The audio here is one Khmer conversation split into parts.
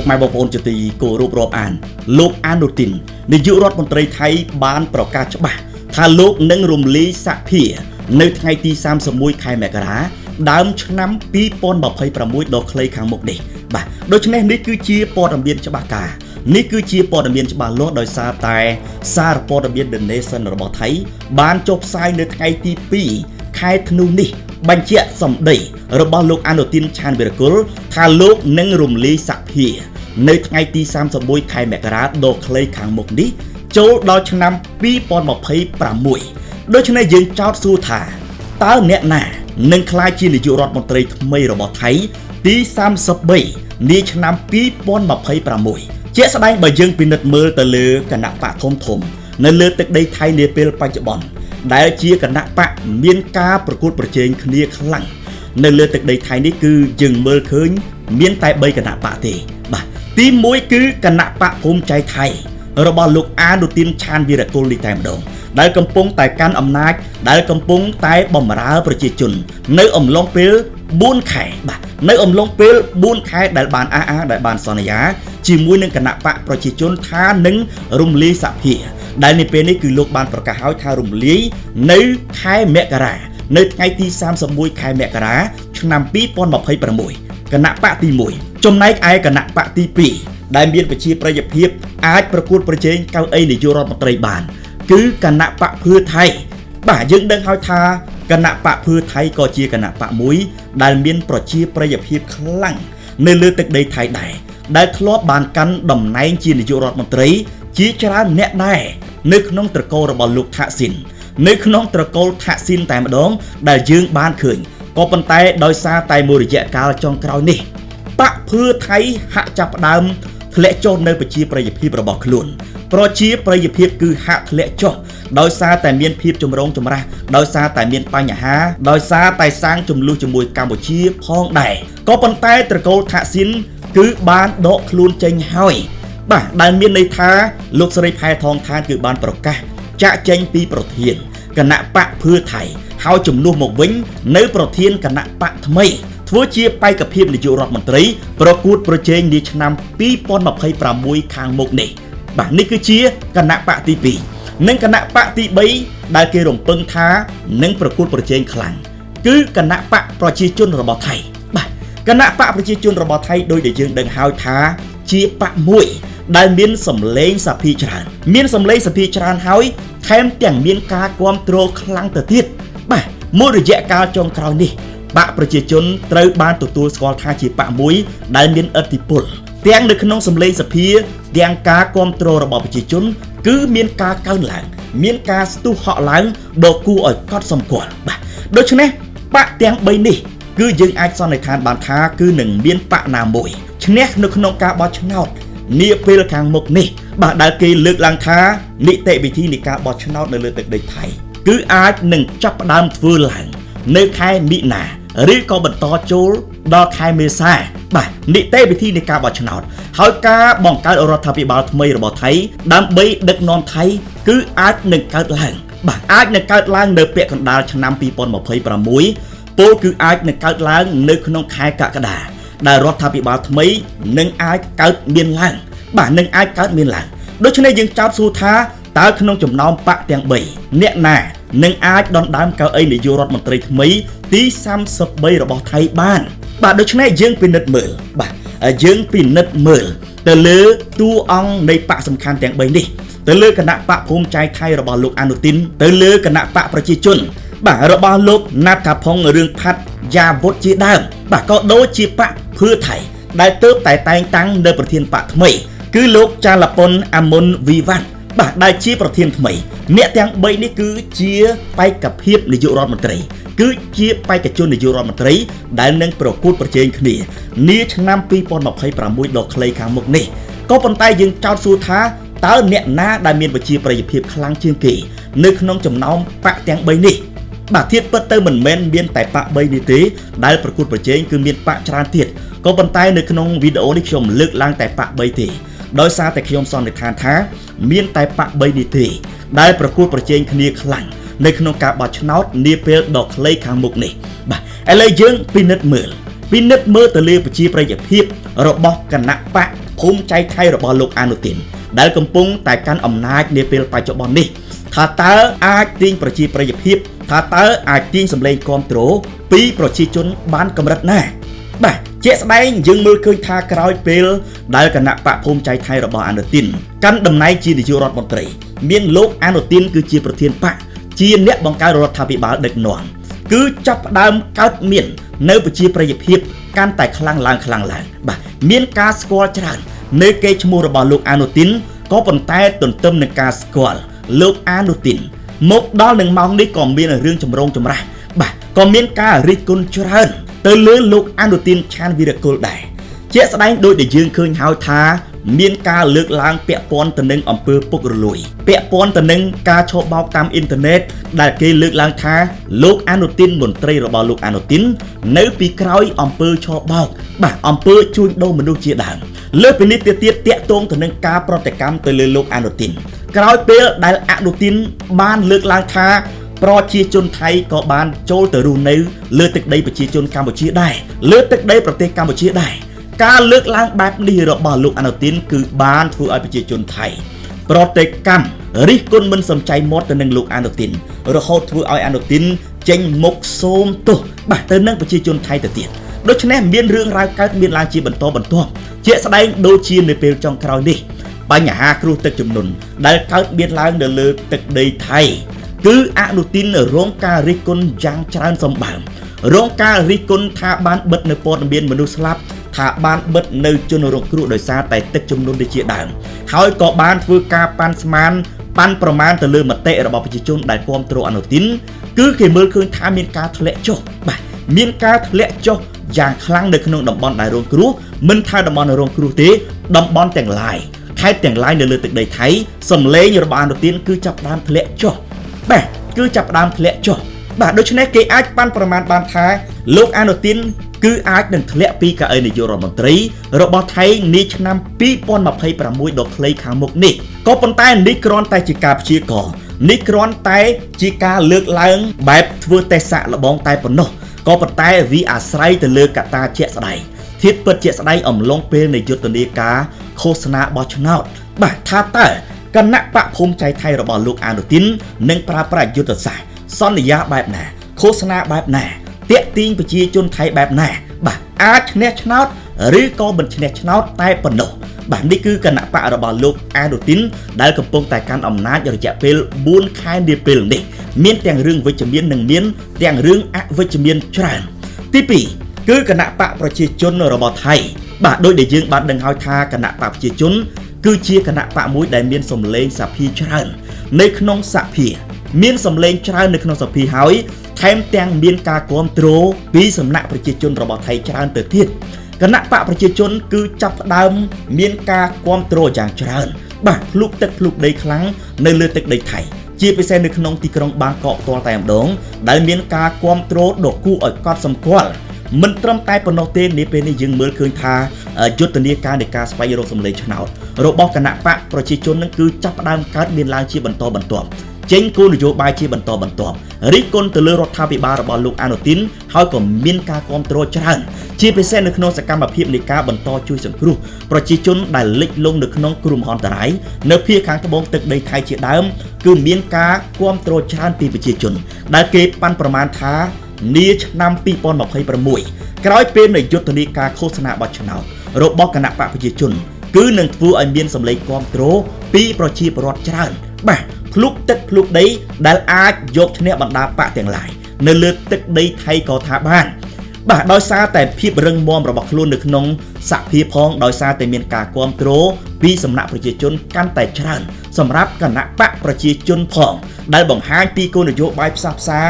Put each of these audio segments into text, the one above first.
កម៉ែបងប្អូនជាទីគោរពរាប់អានលោកអានុទីននាយករដ្ឋមន្ត្រីថៃបានប្រកាសច្បាស់ថាលោកនឹងរំលាយសភានៅថ្ងៃទី31ខែមករាដើមឆ្នាំ2026ដ៏ខ្លីខាងមុខនេះបាទដូច្នេះនេះគឺជាព័ត៌មានច្បាស់ការនេះគឺជាព័ត៌មានច្បាស់លាស់ដោយសារតែសារព័ត៌មាន The Nation របស់ថៃបានចុះផ្សាយនៅថ្ងៃទី2ខែធ្នូនេះបញ្ជាក់សម្ដីរបស់លោកអានុទីនឆានវិរគុលថាលោកនឹងរំលាយសភានៅថ្ងៃទី31ខែមករាដ៏ខ្លីខាងមុខនេះចូលដល់ឆ្នាំ2026ដូច្នេះយើងចោទសួរថាតើអ្នកណានឹងក្លាយជានាយករដ្ឋមន្ត្រីថ្មីរបស់ថៃទី33នាឆ្នាំ2026ជាក់ស្ដែងបើយើងពិនិត្យមើលទៅលើគណបក្សធំធំនៅលើទឹកដីថៃនាពេលបច្ចុប្បន្នដែលជាគណបក្សមានការប្រកួតប្រជែងគ្នាខ្លាំងនៅលើទឹកដីថៃនេះគឺយើងមើលឃើញមានតែ3គណបក្សទេបាទទី1គឺគណបក្សភូមិចៃថៃរបស់លោកអានុទីនឆានវីរគុលនេះតែម្ដងដែលកំពុងតែកាន់អំណាចដែលកំពុងតែបំរើប្រជាជននៅអំឡុងពេល4ខែបាទនៅអំឡុងពេល4ខែដែលបានអះអាងដែលបានសន្យាជាមួយនឹងគណបក្សប្រជាជនថានឹងរំលាយសភាដែលនៅពេលនេះគឺលោកបានប្រកាសហើយថារំលាយនៅខែមករានៅថ្ងៃទី31ខែមករាឆ្នាំ2026គណបក្សទី1ចំណែកឯគណបក្សទី2ដែលមានប្រជាប្រិយភាពអាចប្រកួតប្រជែងកៅអីនាយករដ្ឋមន្ត្រីបានគឺគណបក្សភឿថៃបាទយើងដឹងហើយថាគណបក្សភឿថៃក៏ជាគណបក្សមួយដែលមានប្រជាប្រិយភាពខ្លាំងនៅលើទឹកដីថៃដែរដែលធ្លាប់បានកាន់តំណែងជានាយករដ្ឋមន្ត្រីជាច្រើនអ្នកដែរនៅក្នុងត្រកូលរបស់លោកថាក់ស៊ីននៅក្នុងត្រកូលថាក់ស៊ីនតែម្ដងដែលយើងបានឃើញក៏ប៉ុន្តែដោយសារតែមួយរយៈកាលចុងក្រោយនេះបក្សភឿថៃហាក់ចាប់ផ្ដើមធ្លាក់ចុះនៅប្រជាប្រិយភាពរបស់ខ្លួនប្រជាប្រិយភាពគឺហាក់ធ្លាក់ចុះដោយសារតែមានភាពចម្រូងចម្រាសដោយសារតែមានបញ្ហាដោយសារតែសាងចំនួនជាមួយកម្ពុជាផងដែរក៏ប៉ុន្តែត្រកូលថាក់ស៊ីនគឺបានដកខ្លួនចេញហើយបាទដែលមានន័យថាលោកស្រីផែថងឋានគឺបានប្រកាសចាក់ចេញពីប្រធានគណបក្សភឿថៃហើយជំនួសមកវិញនៅប្រធានគណបក្សថ្មីធ្វើជាបេក្ខភាពនាយករដ្ឋមន្ត្រីប្រកួតប្រជែងនាឆ្នាំ2026ខាងមុខនេះបាទនេះគឺជាគណបក្សទី2និងគណបក្សទី3ដែលគេរំពឹងថានឹងប្រកួតប្រជែងខ្លាំងគឺគណបក្សប្រជាជនរបស់ថៃបាទគណបក្សប្រជាជនរបស់ថៃដោយដែលយើងដឹងហើយថាជាបក្សមួយដែលមានសម្លេងសភាច្រើនមានសម្លេងសភាច្រើនហើយថែមទាំងមានការគាំទ្រខ្លាំងទៅទៀតបាទមួយរយៈកាលចុងក្រោយនេះបក្សប្រជាជនត្រូវបានទទួលស្គាល់ថាជាបក្សមួយដែលមានឥទ្ធិពលទាំងនៅក្នុងសម្លេងសភាទាំងការគាំទ្ររបស់ប្រជាជនគឺមានការកើនឡើងមានការស្ទុះហក់ឡើងដ៏គួរឲ្យកត់សម្គាល់បាទដូច្នេះបក្សទាំង3នេះគឺយើងអាចសន្និដ្ឋានបានថាគឺនឹងមានបក្សណាមួយឈ្នះនៅក្នុងការបោះឆ្នោតនាពេលខាងមុខនេះបាទដែលគេលើកឡើងថានីតិវិធីនៃការបោះឆ្នោតនៅលើទឹកដីថៃគឺអាចនឹងចាប់ផ្ដើមធ្វើឡើងនៅខែមិនិនាឬក៏បន្តចូលដល់ខែមេសាបាទនីតិវិធីនៃការបោះឆ្នោតហើយការបង្កើតរដ្ឋាភិបាលថ្មីរបស់ថៃដើម្បីដឹកនាំថៃគឺអាចនឹងកើតឡើងបាទអាចនឹងកើតឡើងនៅពាក់កណ្ដាលឆ្នាំ2026ពលគឺអាចនឹងកើតឡើងនៅក្នុងខែកក្កដាដែលរដ្ឋាភិបាលថ្មីនឹងអាចកើតមានឡើងបាទនឹងអាចកើតមានឡើងដូច្នេះយើងចោទសួរថាតើក្នុងចំណោមបក្សទាំង3អ្នកណានឹងអាចដណ្ដើមកៅអីនាយករដ្ឋមន្ត្រីថ្មីទី33របស់ថៃបានបាទដូច្នេះយើងពិនិត្យមើលបាទយើងពិនិត្យមើលទៅលើតួអង្គនៃបក្សសំខាន់ទាំង3នេះទៅលើគណៈបក្សភូមិចៃថៃរបស់លោកអានុទីនទៅលើគណៈបក្សប្រជាជនបាទរបស់លោកណាត់ថាផុងរឿងផាត់យ៉ាវុធជាដើមបាទក៏ដូចជាបក្សភឿថៃដែលទើបតែតែងតាំងនៅប្រធានបក្សថ្មីគឺលោកចាលប៉ុនអាមុនវីវ៉ាន់បាទដែលជាប្រធានថ្មីអ្នកទាំង3នេះគឺជាបេក្ខភាពនាយករដ្ឋមន្ត្រីគឺជាបេក្ខជននាយករដ្ឋមន្ត្រីដែលនឹងប្រកួតប្រជែងគ្នានាឆ្នាំ2026ដ៏ខ្លីខាងមុខនេះក៏ប៉ុន្តែយើងចោទសួរថាតើអ្នកណាដែលមានប្រជាប្រិយភាពខ្លាំងជាងគេនៅក្នុងចំណោមបក្សទាំង3នេះបាទធៀបពិតទៅមិនមែនមានតែបក្ស3នេះទេដែលប្រកួតប្រជែងគឺមានបក្សច្រើនទៀតក៏ប៉ុន្តែនៅក្នុងវីដេអូនេះខ្ញុំលើកឡើងតែបក្ស3ទេដោយសារតែខ្ញុំសន្និដ្ឋានថាមានតែបក្ស3នេះទេដែលប្រកួតប្រជែងគ្នាខ្លាំងនៅក្នុងការបោះឆ្នោតនាពេលដ៏ខ្លីខាងមុខនេះបាទឥឡូវយើងពិនិត្យមើលទៅលើប្រជាប្រិយភាពរបស់គណៈបក្ស ភូមិចៃថៃរបស់លោកអានុទីនដែលកំពុងតែកាន់អំណាចនាពេលបច្ចុប្បន្ននេះថាតើអាចទាញប្រជាប្រិយភាពថាតើអាចទាញសម្លេងគាំទ្រពីប្រជាជនបានកម្រិតណាបាទជាក់ស្ដែងយើងមើលឃើញថាក្រោយពេលដែលគណៈបកភូមិចៃថៃរបស់អានុទីនកាន់តំណែងជានាយករដ្ឋមន្ត្រីមានលោកអានុទីនគឺជាប្រធានបកជាអ្នកបង្កើតរដ្ឋាភិបាលដឹកនាំគឺចាប់ផ្ដើមកើតមាននៅប្រជាប្រិយភាពកាន់តែខ្លាំងឡើងខ្លាំងឡើងបាទមានការស្គាល់ច្រើននៅកេរ្តិ៍ឈ្មោះរបស់លោកអានុទីនក៏ប៉ុន្តែទន្ទឹមនឹងការស្គាល់លោកអានុទីនមកដល់នឹងម៉ោងនេះក៏មានរឿងចម្រូងចម្រាសបាទក៏មានការរិះគន់ច្រើនទៅលើលោកអានុទីនឆានវីរគុលដែរជាក់ស្ដែងដោយដែលយើងឃើញហើយថាមានការលើកឡើងពាក់ព័ន្ធទៅនឹងអំពើពុករលួយពាក់ព័ន្ធទៅនឹងការឆបោកតាមអ៊ីនធឺណិតដែលគេលើកឡើងថាលោកអានុទីនមន្ត្រីរបស់លោកអានុទីននៅពីក្រោយអំពើឆបោកបាទអំពើជួញដូរមនុស្សជាដើមលើសពីនេះទៀតតាក់ទងទៅនឹងការប្រតិកម្មទៅលើលោកអានុទីនក្រោយពេលដែលអានុទីនបានលើកឡើងថាប្រជាជនថៃក៏បានចូលទៅរស់នៅលើទឹកដីប្រជាជនកម្ពុជាដែរលើទឹកដីប្រទេសកម្ពុជាដែរការលើកឡើងបែបនេះរបស់លោកអានុទីនគឺបានធ្វើឲ្យប្រជាជនថៃប្រតិកម្មរិះគន់មិនសំចៃមាត់ទៅនឹងលោកអានុទីនរហូតធ្វើឲ្យអានុទីនចេញមុខសូមទោសបាទទៅនឹងប្រជាជនថៃទៅទៀតដូច្នេះមានរឿងរ៉ាវកើតមានឡើងជាបន្តបន្ទាប់ជាក់ស្ដែងដូចជានៅពេលចុងក្រោយនេះបញ្ហាគ្រោះទឹកជំនន់ដែលកើតមានឡើងនៅលើទឹកដីថៃគឺអានុទីនរងការរិះគន់យ៉ាងច្រើនសម្បើមរងការរិះគន់ថាបានបិទនៅព័ត៌មានមនុស្សស្លាប់ថាបានបិទនៅជនរងគ្រោះដោយសារតែទឹកជំនន់នេះជាដើមហើយក៏បានធ្វើការប៉ាន់ស្មានប៉ាន់ប្រមាណទៅលើមតិរបស់ប្រជាជនដែលគាំទ្រអានុទីនគឺគេមើលឃើញថាមានការធ្លាក់ចុះបាទមានការធ្លាក់ចុះយ៉ាងខ្លាំងនៅក្នុងតំបន់ដែលរងគ្រោះមិនថាតំបន់រងគ្រោះទេតំបន់ទាំងឡាយខេត្តទាំងឡាយនៅលើទឹកដីថៃសម្លេងរបស់អានុទីនគឺចាប់ផ្ដើមធ្លាក់ចុះបាទគឺចាប់ផ្ដើមធ្លាក់ចុះបាទដូច្នេះគេអាចប៉ាន់ប្រមាណបានថាលោកអានុទីនគឺអាចនឹងធ្លាក់ពីកៅអីនាយករដ្ឋមន្ត្រីរបស់ថៃនាឆ្នាំ2026ដ៏ខ្លីខាងមុខនេះក៏ប៉ុន្តែនេះគ្រាន់តែជាការព្យាករណ៍នេះគ្រាន់តែជាការលើកឡើងបែបធ្វើតេស្តសាកល្បងតែប៉ុណ្ណោះក៏ប៉ុន្តែវាអាស្រ័យទៅលើកត្តាជាក់ស្ដែងធាតុពិតជាក់ស្ដែងអំឡុងពេលនៃយុទ្ធនាការឃោសនាបោះឆ្នោតបាទថាតើគណៈបកភូមិចៃថៃរបស់លោកអានុទីននឹងប្រើប្រាស់យុទ្ធសាស្ត្រសន្យាបែបណាឃោសនាបែបណាទាក់ទាញប្រជាជនថៃបែបណាបាទអាចឈ្នះឆ្នោតឬក៏មិនឈ្នះឆ្នោតតែប៉ុណ្ណោះបាទនេះគឺគណៈបករបស់លោកអានុទីនដែលកំពុងតែកាន់អំណាចរយៈពេល4ខែនាពេលនេះមានទាំងរឿងវិជ្ជមាននិងមានទាំងរឿងអវិជ្ជមានច្រើនទី2គឺគណៈបកប្រជាជនរបស់ថៃបាទដោយដែលយើងបានដឹងហើយថាគណៈបកប្រជាជនគឺជាគណៈបកមួយដែលមានសម្លេងសភាច្រើននៅក្នុងសភាមានសម្លេងច្រើននៅក្នុងសភាហើយថែមទាំងមានការគាំទ្រពីសំណាក់ប្រជាជនរបស់ថៃច្រើនទៅទៀតគណៈបកប្រជាជនគឺចាប់ផ្ដើមមានការគាំទ្រយ៉ាងច្រើនបាទភ្លុកទឹកភ្លុកដីខ្លាំងនៅលើទឹកដីថៃជាពិសេសនៅក្នុងទីក្រុងបាងកកផ្ទាល់តែម្ដងដែលមានការគាំទ្រដ៏គួរឲ្យកត់សម្គាល់មិនត្រឹមតែប៉ុណ្ណោះទេនាពេលនេះយើងមើលឃើញថាយុទ្ធនាការនៃការស្វែងរកសម្លេងឆ្នោតរបស់គណៈបកប្រជាជននឹងគឺចាប់ផ្ដើមកើតមានឡើងជាបន្តបន្ទាប់ចេញគោលនយោបាយជាបន្តបន្ទាប់រិះគន់ទៅលើរដ្ឋាភិបាលរបស់លោកអានុទីនហើយក៏មានការគាំទ្រច្រើនជាពិសេសនៅក្នុងសកម្មភាពនៃការបន្តជួយសង្គ្រោះប្រជាជនដែលលិចលង់នៅក្នុងគ្រោះមហន្តរាយនៅភាគខាងត្បូងទឹកដីថៃជាដើមគឺមានការគាំទ្រច្រើនពីប្រជាជនដែលគេប៉ាន់ប្រមាណថានាឆ្នាំ2026ក្រោយពេលនៃយុទ្ធនាការឃោសនាបោះឆ្នោតរបស់គណៈបកប្រជាជនគឺនឹងធ្វើឲ្យមានសម្លេងគាំទ្រពីប្រជាពលរដ្ឋច្រើនបាទភ្លុកទឹកភ្លុកដីដែលអាចយកឈ្នះបណ្ដាបកទាំងឡាយនៅលើទឹកដីថៃក៏ថាបានបាទដោយសារតែភាពរឹងមាំរបស់ខ្លួននៅក្នុងសភាផងដោយសារតែមានការគាំទ្រពីសំណាក់ប្រជាជនកាន់តែច្រើនសម្រាប់គណៈបកប្រជាជនផងដែលបង្ហាញពីគោលនយោបាយផ្សះផ្សា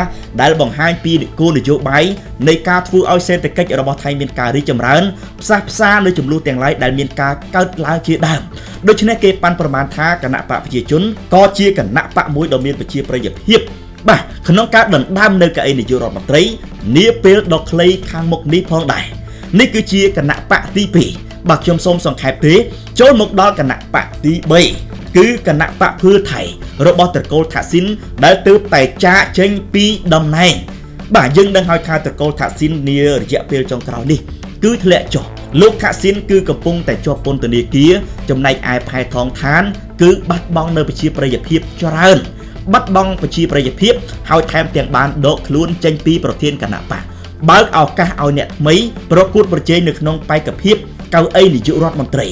ដែលបង្ហាញពីគោលនយោបាយនៃការធ្វើឲ្យសេដ្ឋកិច្ចរបស់ថៃមានការរីកចម្រើនផ្សះផ្សានៅចំនួនទាំងឡាយដែលមានការកើតឡើងជាដើមដូច្នេះគេប៉ាន់ប្រមាណថាគណៈបកប្រជាជនក៏ជាគណៈបកមួយដ៏មានប្រជាប្រិយភាពបាទក្នុងការដណ្ដើមនៅកៅអីនាយករដ្ឋមន្ត្រីនាពេលដ៏ខ្លីខាងមុខនេះផងដែរនេះគឺជាគណៈបកទី2បាទខ្ញុំសូមសង្ខេបទេចូលមកដល់គណៈបកទី3គឺគណៈបកភឿថៃរបស់ត្រកូលថាក់ស៊ីនដែលទើបតែចាកចេញពីតំណែងបាទយើងដឹងហើយថាត្រកូលថាក់ស៊ីននារយៈពេលចុងក្រោយនេះគឺធ្លាក់ចុះ លោកថាក់ស៊ីនគឺកំពុងតែជាប់ពន្ធនាគារចំណែកឯផែថងថានគឺបាត់បង់នៅប្រជាប្រិយភាពច្រើនបាត់បង់ប្រជាប្រិយភាពហើយថែមទាំងបានដកខ្លួនចេញពីប្រធានគណបក្សបើកឱកាសឲ្យអ្នកថ្មីប្រកួតប្រជែងនៅក្នុងបេក្ខភាពកៅអីនាយករដ្ឋមន្ត្រី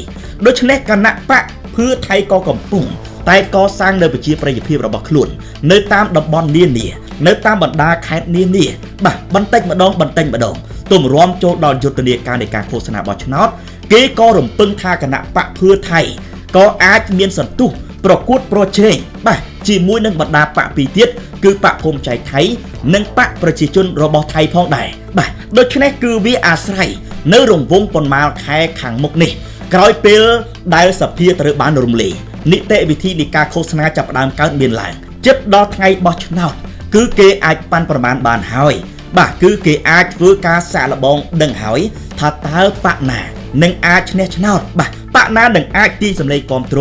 ដូច្នេះគណបក្សភឿថៃក៏កំពុងតែកសាងនៅប្រជាប្រិយភាពរបស់ខ្លួននៅតាមតំបន់នានានៅតាមបណ្ដាខេត្តនានាបាទបន្តិចម្ដងបន្តិចម្ដងទម្រាំចូលដល់យុទ្ធនាការនៃការឃោសនាបោះឆ្នោតគេក៏រំពឹងថាគណបក្សភឿថៃក៏អាចមានសន្ទុះប្រកួតប្រជែងបាទជាមួយនឹងបណ្ដាបក្សពីរទៀតគឺបក្សភូមិចៃថៃនិងបក្សប្រជាជនរបស់ថៃផងដែរបាទដូច្នេះគឺវាអាស្រ័យនៅរង្វង់ប៉ុន្មានខែខាងមុខនេះក្រោយពេលដែលសភាត្រូវបានរំលាយនីតិវិធីនៃការឃោសនាចាប់ផ្ដើមកើតមានឡើងជិតដល់ថ្ងៃបោះឆ្នោតគឺគេអាចប៉ាន់ប្រមាណបានហើយបាទគឺគេអាចធ្វើការសាកល្បងដឹងហើយថាតើបក្សណានឹងអាចឈ្នះឆ្នោតបាទបក្សណានឹងអាចទាញសម្លេងគាំទ្រ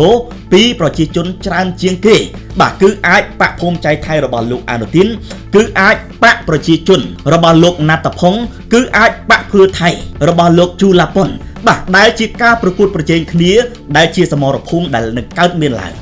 ពីប្រជាជនច្រើនជាងគេបាទគឺអាចបក្សភូមិចៃថៃរបស់លោកអានុទីនគឺអាចបក្សប្រជាជនរបស់លោកណាត់ផុងគឺអាចបក្សភឿថៃរបស់លោកជូឡាប៉ុនបាទដែលជាការប្រកួតប្រជែងគ្នាដែលជាសមរភូមិដែលនឹងកើតមានឡើង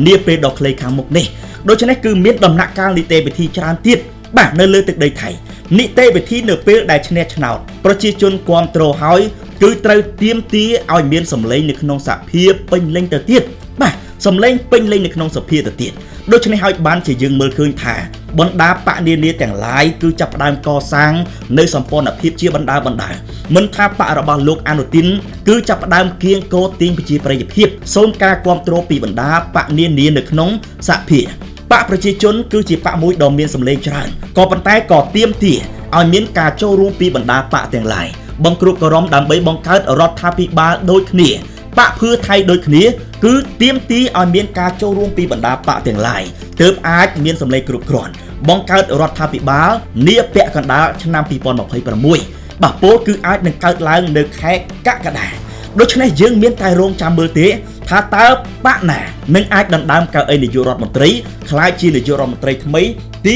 នាពេលដ៏ខ្លីខាងមុខនេះដូច្នេះគឺមានដំណាក់កាលនីតិវិធីច្រើនទៀតបាទនៅលើទឹកដីថៃនីតិវិធីនៅពេលដែលឈ្នះឆ្នោតប្រជាជនគាំទ្រហើយគឺត្រូវទាមទារឲ្យមានសម្លេងនៅក្នុងសភាពេញលេញទៅទៀតបាទសម្លេងពេញលេញនៅក្នុងសភាទៅទៀតដូច្នេះហើយបានជាយើងមើលឃើញថាបណ្ដាបក្សនានាទាំងឡាយគឺចាប់ផ្ដើមកសាងនៅសម្ព័ន្ធភាពជាបណ្ដាបណ្ដាមិនថាបក្សរបស់លោកអានុទីនគឺចាប់ផ្ដើមគៀងគរទាញប្រជាប្រិយភាពសូមការគាំទ្រពីបណ្ដាបក្សនានានៅក្នុងសភាបក្សប្រជាជនគឺជាបក្សមួយដ៏មានសម្លេងច្រើនក៏ប៉ុន្តែក៏ទាមទារឲ្យមានការចូលរួមពីបណ្ដាបក្សទាំងឡាយបង្គ្រប់ក្រមដើម្បីបង្កើតរដ្ឋាភិបាលដូចគ្នាបក្សភឿថៃដូចគ្នាគឺទាមទារឲ្យមានការចូលរួមពីបណ្ដាបក្សទាំងឡាយទើបអាចមានសម្លេងគ្រប់គ្រាន់បង្កើតរដ្ឋាភិបាលនាពាក់កណ្ដាលឆ្នាំ2026បាទពោលគឺអាចនឹងកើតឡើងនៅខែកក្កដាដូច្នេះយើងមានតែរងចាំមើលទេថាតើបក្សណានឹងអាចដណ្ដើមកៅអីនាយករដ្ឋមន្ត្រីក្លាយជានាយករដ្ឋមន្ត្រីថ្មីទី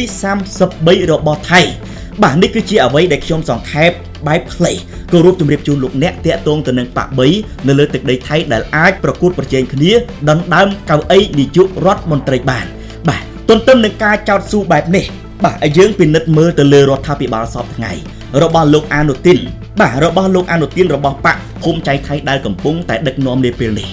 33របស់ថៃបាទនេះគឺជាអ្វីដែលខ្ញុំសង្ខេបបែបខ្លីគោរពជម្រាបជូនលោកអ្នកតាក់ទងទៅនឹងបក្ស3នៅលើទឹកដីថៃដែលអាចប្រកួតប្រជែងគ្នាដណ្ដើមកៅអីនាយករដ្ឋមន្ត្រីបានបាទទន្ទឹមនឹងការចោទសួរបែបនេះបាទឲ្យយើងពិនិត្យមើលទៅលើរដ្ឋាភិបាលសពថ្ងៃរបស់លោកអានុទីនបាទរបស់លោកអានុទីនរបស់បក្សភូមិចៃថៃដែលកំពុងតែដឹកនាំនាពេលនេះ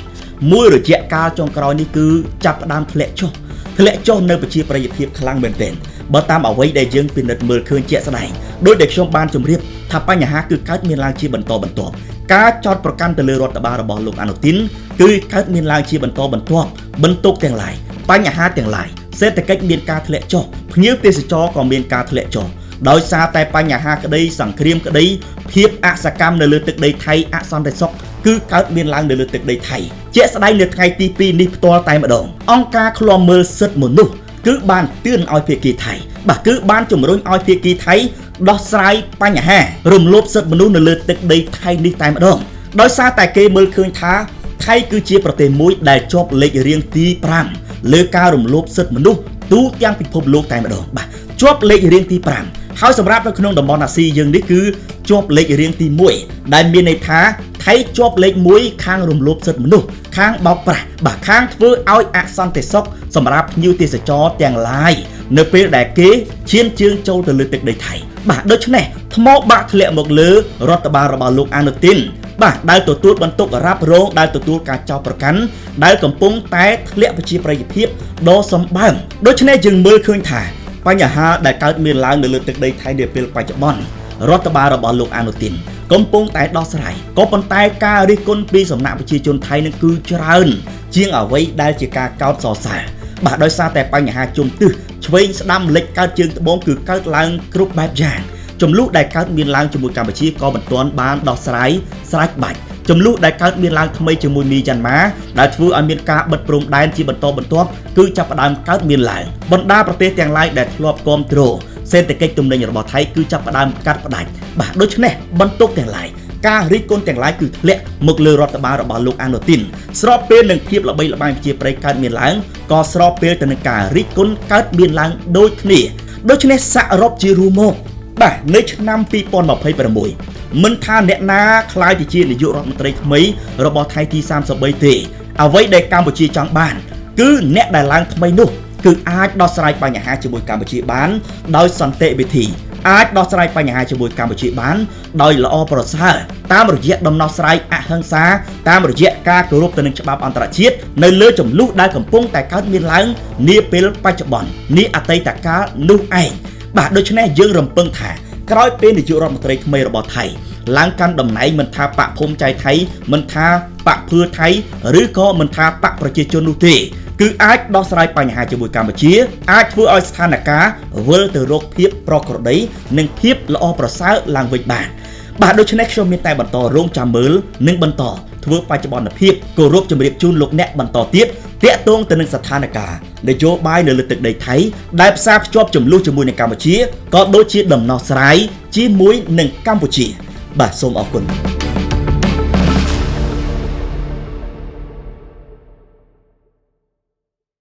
មួយរយៈកាលចុងក្រោយនេះគឺចាប់ផ្ដើមធ្លាក់ចុះនៅប្រជាប្រិយភាពខ្លាំងមែនទែនបើតាមអ្វីដែលយើងពិនិត្យមើលឃើញជាក់ស្ដែងដោយដែលខ្ញុំបានជម្រាបថាបញ្ហាគឺកើតមានឡើងជាបន្តបន្ទាប់ការចោទប្រកាន់ទៅលើរដ្ឋបាលរបស់លោកអានុទីនគឺកើតមានឡើងជាបន្តបន្ទាប់បន្ទុកទាំងឡាយបញ្ហាទាំងឡាយសេដ្ឋកិច្ចមានការធ្លាក់ចុះភ្ញៀវទេសចរក៏មានការធ្លាក់ចុះដោយសារតែបញ្ហាក្តីសង្គ្រាមក្តីភាពអសកម្មនៅលើទឹកដីថៃអសន្តិសុខគឺកើតមានឡើងនៅលើទឹកដីថៃជាក់ស្ដែងនៅថ្ងៃទី2នេះផ្ទាល់តែម្ដងអង្គការឃ្លាំមើលសិទ្ធិមនុស្សគឺបានទឿនឲ្យភាគីថៃបាទគឺបានជំរុញឲ្យភាគីថៃដោះស្រាយបញ្ហារំលោភសិទ្ធិមនុស្សនៅលើទឹកដីថៃនេះតែម្ដងដោយសារតែគេមើលឃើញថាថៃគឺជាប្រទេសមួយដែលជាប់លេខរៀងទី5លើការរំលោភសិទ្ធិមនុស្សទូទាំងពិភពលោកតែម្ដងបាទជាប់លេខរៀងទី5ហើយសម្រាប់នៅក្នុងតំបន់អាស៊ីយើងនេះគឺជាប់លេខរៀងទី1ដែលមានន័យថាថៃជាប់លេខ1ខាងរំលោភសិទ្ធិមនុស្សខាងបោកប្រាស់បាទខាងធ្វើឲ្យអសន្តិសុខសម្រាប់ភ្ញៀវទេសចរទាំងឡាយនៅពេលដែលគេឈានជើងចូលទៅលើទឹកដីថៃបាទដូច្នេះថ្មបាក់ធ្លាក់មកលើរដ្ឋបាលរបស់លោកអានុទីនបាទដែលទទួលបន្ទុករ៉ាប់រងដែលទទួលការចោទប្រកាន់ដែលកំពុងតែធ្លាក់ប្រជាប្រិយភាពដ៏សម្បើមដូច្នេះយើងមើលឃើញថាបញ្ហាដែលកើតមានឡើងនៅលើទឹកដីថៃនាពេលបច្ចុប្បន្នរដ្ឋបាលរបស់លោកអានុទីនកំពុងតែដោះស្រាយក៏ប៉ុន្តែការរិះគន់ពីសំណាក់ប្រជាជនថៃនឹងគឺច្រើនជាងអ្វីដែលជាការកោតសរសើរបាទដោយសារតែបញ្ហាជុំទិសឆ្វេងស្ដាំលិចកើតជើងត្បូងគឺកើតឡើងគ្រប់បែបយ៉ាងចំនួនដែលកើតមានឡើងជាមួយកម្ពុជាក៏មិនទាន់បានដោះស្រាយស្រេចបាច់ចំនួនដែលកើតមានឡើងថ្មីជាមួយមីយ៉ាន់ម៉ាដែលធ្វើឲ្យមានការបិទព្រំដែនជាបន្តបន្ទាប់គឺចាប់ផ្ដើមកើតមានឡើងបណ្ដាប្រទេសទាំងឡាយដែលធ្លាប់គាំទ្រសេដ្ឋកិច្ចទំនិញរបស់ថៃគឺចាប់ផ្ដើមកាត់ផ្ដាច់បាទដូច្នេះបន្ទុកទាំងឡាយការរិះគន់ទាំងឡាយគឺធ្លាក់មកលើរដ្ឋបាលរបស់លោកអានុទីនស្របពេលនឹងភាពល្បីល្បាញប្រជាប្រិយកើតមានឡើងក៏ស្របពេលទៅនឹងការរិះគន់កើតមានឡើងដូចគ្នាដូច្នេះសរុបជារួមមកបាទនៅឆ្នាំ2026 មិនថាអ្នកណាក្លាយទៅជានាយករដ្ឋមន្ត្រីថ្មីរបស់ថៃទី33ទេអ្វីដែលកម្ពុជាចង់បាន គឺអ្នកដែលឡើងថ្មីនោះគឺអាចដោះស្រាយបញ្ហាជាមួយកម្ពុជាបានដោយសន្តិវិធីអាចដោះស្រាយបញ្ហាជាមួយកម្ពុជាបានដោយល្អប្រសើរតាមរយៈដំណោះស្រាយអហិង្សាតាមរយៈការគោរពទៅនឹងច្បាប់អន្តរជាតិនៅលើចំនួនដែលកំពុងតែកើតមានឡើងនាពេលបច្ចុប្បន្ននាអតីតកាលនោះឯងបាទដូច្នេះយើងរំពឹងថាក្រោយពេលនាយករដ្ឋមន្ត្រីថ្មីរបស់ថៃឡើងកាន់តំណែងមិនថាបកភូមិចៃថៃមិនថាបកភឿថៃឬក៏មិនថាបកប្រជាជននោះទេគឺអាចដោះស្រាយបញ្ហាជាមួយកម្ពុជាអាចធ្វើឲ្យស្ថានភាពវិលទៅរកភាពប្រក្រតីនិងភាពល្អប្រសើរឡើងវិញបានបាទដូច្នេះខ្ញុំមានតែបន្តរងចាំមើលនិងបន្តធ្វើបច្ចុប្បន្នភាពគោរពជម្រាបជូនលោកអ្នកបន្តទៀតតាក់ទងទៅនឹងស្ថានភាពនយោបាយនៅលើទឹកដីថៃដែលផ្សារភ្ជាប់ចំនួនជាមួយនឹងកម្ពុជាក៏ដូចជាដំណោះស្រាយជាមួយនឹងកម្ពុជាបាទសូមអរគុណ។